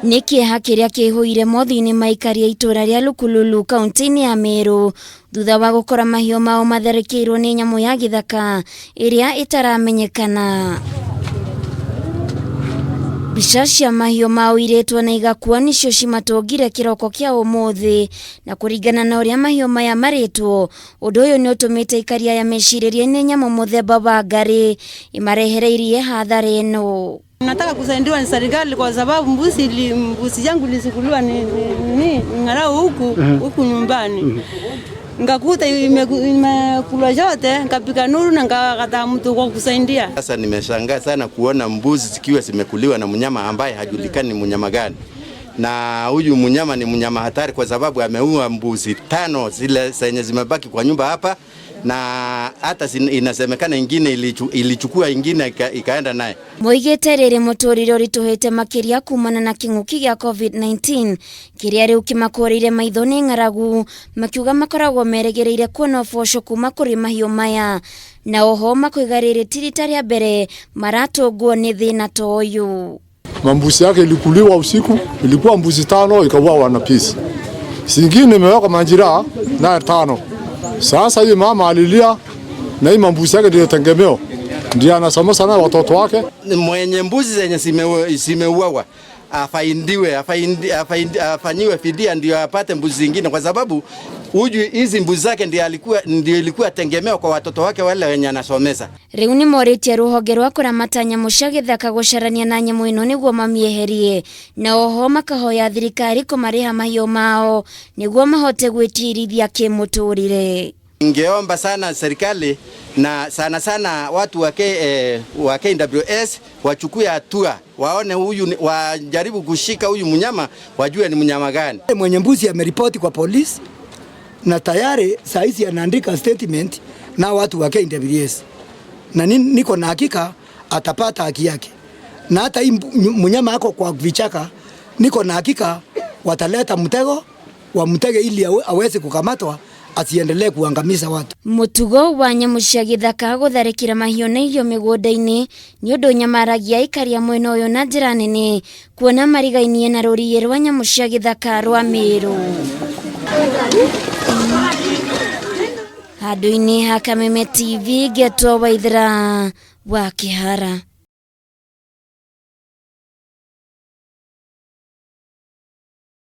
Nĩ kĩeha kĩrĩa kĩihũire mothiũ-inĩ ma aikari a itũũra rĩa Lukululu kaunti-inĩ ya Meru thutha wa gũkora mahiũ mao matharĩkĩirwo nĩ nyamũ ya gĩthaka ĩrĩa ĩtaramenyekana. Mbica cia mahiũ mao irĩtwo na igakua nĩcio cimatũngire kĩroko kĩa ũmũthĩ, na kũringana na ũrĩa mahiũ maya marĩtwo, ũndũ ũyũ nĩ ũtũmĩte aikari aya mecirĩrie nĩ nyamũ mũthemba wa ngarĩ ĩmarehereirie hathara ĩno. Nataka kusaidiwa ni serikali kwa sababu mbuzi yangu ilisukuliwa ni ngarau huku nyumbani. Ngakuta imekula yote, ngapiga nuru na ngakata mtu kwa kusaidia. Sasa nimeshangaa sana kuona mbuzi zikiwa zimekuliwa na mnyama ambaye hajulikani ni mnyama gani. Na huyu mnyama ni mnyama hatari kwa sababu ameua mbuzi 5 zile zenye zimebaki kwa nyumba hapa, na hata inasemekana ingine ilichukua ingine ikaenda naye. Moigĩte rĩrĩ mũtũrĩre ũritũhĩte makĩria kumana na kĩng'ũki gĩa COVID-19 kĩrĩa rĩu kĩmakũrĩire maitho nĩ ng'aragu, makiuga makoragwo meregereire kuona ũboco kuma kũrĩ mahiũ maya, na oho makoiga rĩrĩ ti rita rĩa mbere maratũngwo nĩ thĩna ta ũyũ. Mambuzi yake ilikuliwa usiku, ilikuwa mbuzi 5 ikauawa na pisi. Zingine imeweka manjira na 5. Sasa hii mama alilia na hii mambuzi yake ndio tegemeo. Ndiye anasoma sana watoto wake. Mwenye mbuzi zenye zimeuawa afanyiwe fidia ndio apate mbuzi zingine, kwa sababu huyu hizi mbuzi zake ndio ilikuwa tegemeo kwa watoto wake wale wenye anasomesa. Rĩu nĩ morĩtie rũhonge rwa kũramata nyamũ cia gĩthaka gũcarania na nyamũ ĩno nĩguo mamĩeherie, na oho makahoya thirikari kũmarĩha mahiũ mao nĩguo mahote gwĩtirithia kĩmũtũrĩre. Ningeomba sana serikali na sana sana watu wa KWS wachukue hatua, waone huyu ni, wajaribu kushika huyu mnyama, wajue ni mnyama gani. Mwenye mbuzi ameripoti kwa polisi na tayari saa hizi anaandika statement na watu wa KWS, na niko na hakika atapata haki yake, na hata hii mnyama ako kwa vichaka, niko na hakika wataleta mtego wa mtege ili aweze kukamatwa asiendelee kuangamiza watu. Mutugo wa nyamũ cia gĩthaka gũtharĩkĩra mahiũ na irio mĩgũnda-inĩ nĩ ũndũ ũnyamaragia aikari a mwena ũyũ na njĩra nene, kuona marigainie na rũriĩ rwa nyamũ cia gĩthaka rwa Meru. Handũ-inĩ ha Kameme TV, ngetwo Waithera wa Kĩhara.